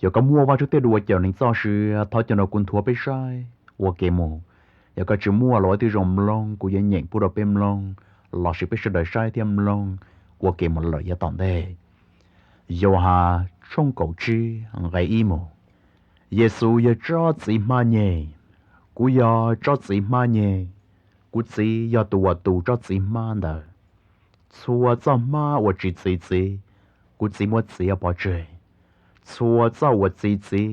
Yog koj muaj Vajtswv tej lus uas cawm neeg txoj sia, thov caw nrog kuv nthuav peb saib ua ke mus. Yog koj tsis muaj los ua tib zoo mloog, kuv yuav nyeem pub rau peb mloog, lossis peb sawv daws saib thiab mloog ua ke mus lawm yav tom ntej. Yauhas tshooj kaum tsib nqe ib mus. Yexus yog tsob txiv hmab nyeg. Kuv yog tsob txiv hmab nyeg, kuv Txiv yog tus uas tu tsob txiv hmab ntawd. Txhua txoj hmab uas tsis txi txiv, kuv Txiv muab txiav pov tseg. Txhua txoj uas txi txiv,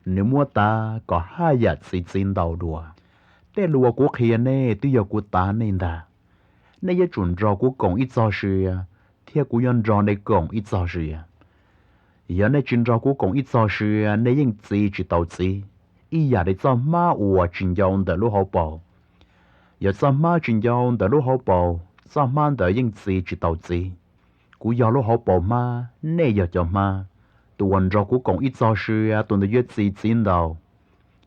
nws muab tav kom haj yam txi txiv ntau dua. Tej lus uas kuv qhia nej twb yog kuv tav nej ntag. Nej yuav tsum nrog kuv koom ib txoj sia, thiab kuv yuav nrog nej koom ib txoj sia. Yog nej tsis nrog kuv koom ib txoj sia, nej yeej txi tsis tau txiv, ib yam li txoj hmab uas tsis ncau ntawm lub hauv paus. Yog txoj hmab tsis ncau ntawm lub hauv paus, txoj hmab ntawd yeej txi tsis tau txiv. Kuv yog lub hauv paus hmab, nej yog cov hmab. Tus uas nrog kuv koom ib txoj sia, tus ntawd yuav txi txiv ntau.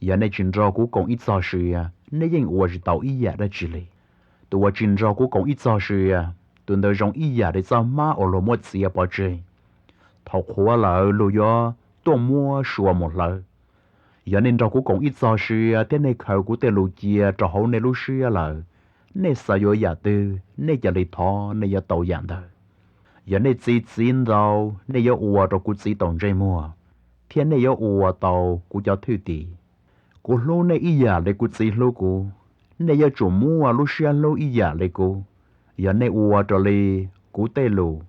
Yog nej tsis nrog kuv koom ib txoj sia, nej yeej ua tsis tau ib yam dab tsi li. Tus uas tsis nrog kuv koom ib txoj sia, tus ntawd zoo ib yam li txoj hmab uas luag muab txiav pov tseg. Thaum qhuav lawm luag yuav tuaj muab sua mus hlawv. Yog nej nrog kuv koom ib txoj sia thiab nej khaws kuv tej lus cia rau hauv nej lub siab lawm, nej xav yuav yam twg, nej cia li thov nej yuav tau yam ntawd. Yog nej txi txiv ntau, nej yuav ua rau kuv Txiv tau ntsej muag, thiab nej yuav ua tau kuv cov thwj tim. Kuv hlub nej ib yam li kuv Txiv hlub kuv, nej yuav tsum muaj lub siab hlub ib yam li kuv. Yog nej ua raws li kuv tej lus,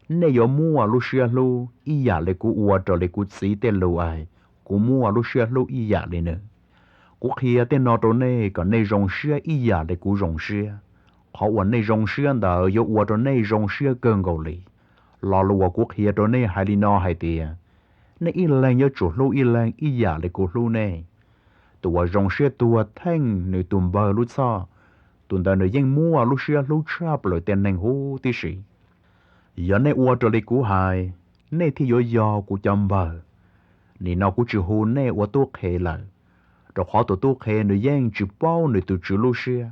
nej yuav muaj lub siab hlub ib yam li kuv ua raws li kuv Txiv tej lus es kuv muaj lub siab hlub ib yam li nws. Kuv qhia tej no rau nej kom nej zoo siab ib yam li kuv zoo siab. Qhov uas nej zoo siab ntawd yuav ua rau nej zoo siab kawg nkaus li. Lo lus uas kuv qhia rau nej hais li no hais tias, nej ib leeg yuav tsum hlub ib leeg ib yam li kuv hlub nej. Tus uas zoo siab tuag theej nws tus npawg lub txhoj, tus ntawd nws yeej muaj lub siab hlub tshaj plaws tej neeg huv tib si. Yog nej ua raws li kuv hais, nej thiaj yuav yog kuv cov npawg. Nim no kuv tsis hu nej ua tub qhe lawm, rau qhov tus tub qhe nws yeej tsis paub nws tus tswv lub siab.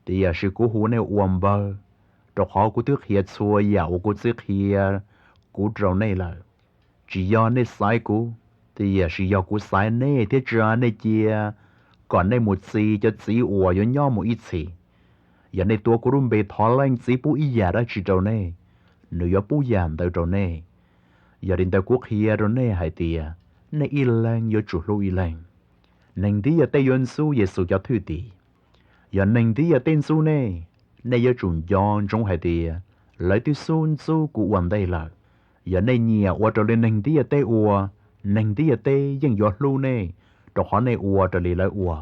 Tiam sis kuv hu nej ua npawg, rau qhov kuv twb qhia txhua yam uas kuv Txiv qhia kuv rau nej lawm. Tsis yog nej xaiv kuv, tiam sis yog kuv xaiv nej thiab tsa nej cia kom nej mus txi cov txiv uas yuav nyob mus ib txhis. Yog nej tuav kuv lub npe thov Leej Txiv pub ib yam dab tsi rau nej, nws yuav pub yam ntawd rau nej. Yog li ntawd kuv qhia rau nej hais tias, nej ib leeg yuav tsum hlub ib leeg. Neeg ntiaj teb yuav ntxub Yexus cov thwj tim. Yog neeg ntiaj teb ntxub nej, nej yuav tsum nco ntsoov hais tias, lawv twb xub ntxub kuv ua ntej lawm. Yog nej nyiam ua raws li neeg ntiaj teb ua, neeg ntiaj teb yeej yuav hlub nej, rau qhov nej ua raws li lawv ua.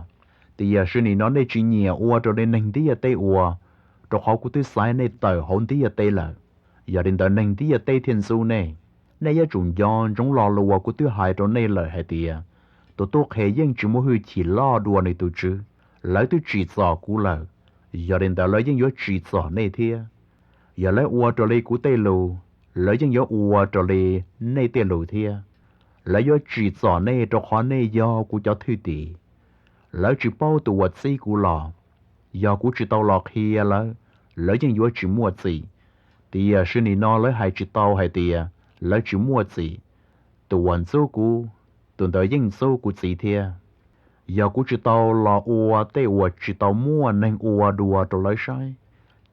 Tiam sis nim no nej tsis nyiam ua raws li neeg ntiaj teb ua, rau qhov kuv twb xaiv nej tawm hauv ntiaj teb lawm. Yog li ntawd neeg ntiaj teb thiaj ntxub nej. Nej yuav tsum nco ntsoov lo lus uas kuv twb hais rau nej lawm hais tias, tus tub qhe yeej tsis muaj hwj chim loj dua nws tus tswv. Lawv twb tsim txom kuv lawm, yog li ntawd lawv yeej yuav tsim txom nej thiab. Yog lawv ua raws li kuv tej lus, lawv yeej yuav ua raws li nej tej lus thiab. Lawv yuav tsim txom nej rau qhov nej yog kuv cov thwj tim. Lawv tsis paub tus uas txib kuv los. Yog kuv tsis tau los qhia lawv, lawv yeej yuav tsis muaj txim. Tiam sis nim no lawv hais tsis tau hais tias lawv tsis muaj txim. Tus uas ntxub kuv, tus ntawd yeej ntxub kuv Txiv thiab. Yog kuv tsis tau los ua tej uas tsis tau muaj neeg ua dua rau lawv saib,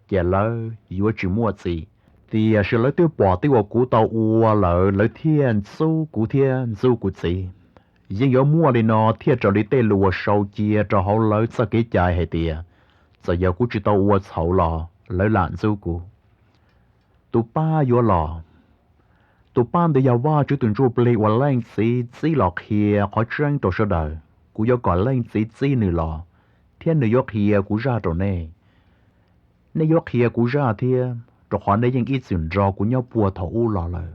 ces lawv yuav tsis muaj txim. Tiam sis lawv twb pom tej uas kuv tau ua lawm, lawv thiaj ntxub kuv thiab ntxub kuv Txiv. Yeej yuav muaj li no thiaj raws li tej lus uas sau cia rau hauv lawv txoj kev cai hais tias, txawm yog kuv tsis tau ua txhaum los lawv lam ntxub kuv. Tus pab yuav los. Tus pab ntawd yog Vajtswv tus Ntsujplig uas Leej Txiv txib los qhia qhov tseeb rau sawv daws. Kuv yuav kom Leej Txiv txib nws los, thiab nws yuav qhia kuv zaj rau nej. Nej yuav qhia kuv zaj thiab, rau qhov nej yeej ib txwm nrog kuv nyob puag thaum ub los lawm.